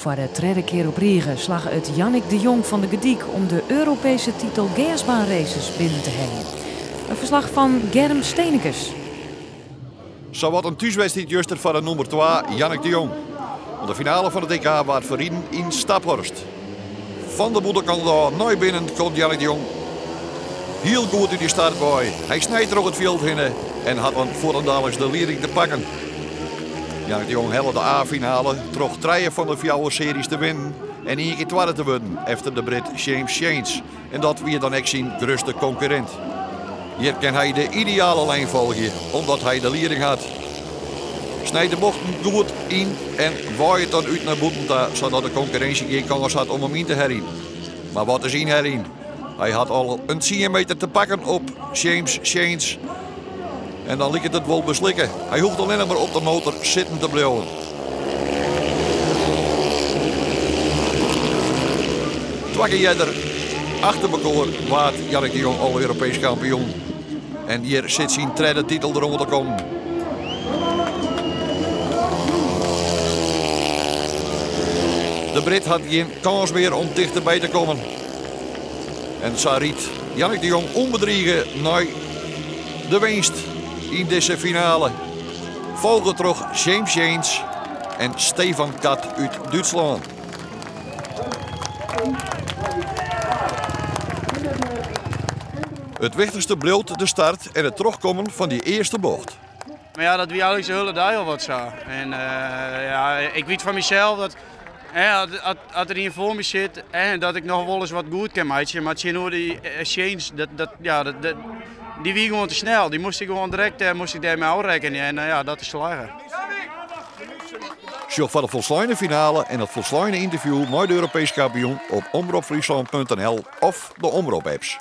Foar de tredde kear op rige slagge it Jannick de Jong fan De Gerdyk om de Europeeske titel gersbaanraces binnen te heljen. In ferslach fan Germ Stenekes. Sawat in thúswedstriid juster foar de nûmer 2 Jannick de Jong. Want de finale fan it EK waard ferriden yn Staphorst. Fan de bûtenkant ôf nei binnen komt Jannick de Jong hiel goed út de start wei. Hy snijt troch it fjild hinne en hat dan fuortendaliks de lieding te pakken. Jannick de Jong helle de A-finale troch trije fan de fjouwer searjes te winnen en ien kear twadde te wurden efter de Brit James Shanes. En dat wie dan ek syn grutste konkurrint. Hjir kin hy de ideale lijn folgje, omdat hy de lieding hat. Snijt de bochten goed yn en waait dan út nei bûten ta, sadat de konkurrinsje gjin kâns hat om him yn te heljen. Mar wat is ynheljen? Hy hat al in tsien meter te pakken op James Shanes. En dan liket it wol beslikke. Hy hoecht allinnich mar op de motor sitten te bliuwen. Twa kear earder achter mekoar waard Jannick de Jong al Europeesk kampioen. En hjir sit syn tredde titel deroan te kommen. De Brit hat gjin kâns mear om tichterby te kommen. En sa rydt Jannick de Jong ûnbedrige nei de winst yn dizze finale. Folge troch James Shanes en Stefan Kat út Dútslân. It wichtichste bliuwt de start en it trochkommen fan dy earste bocht. Mar ja, dat wie eigentlik de hiele dei al wat sa. En ja, ik wit fan mysels dat as der ien foar my sit, dat ik noch wolris wat goed kin meitsje. Mar tsjinoer dy Shanes, dat, dat, ja, dat, dat, dy wie gewoan te snel. Dy moast ik gewoan direkt moast ik dêrmei ôfrekkenje. En ja, dat is slagge. Sjoch foar de folsleine finale en it folsleine ynterview mei de Europeesk kampioen op omropfryslan.nl of de Omrop-apps.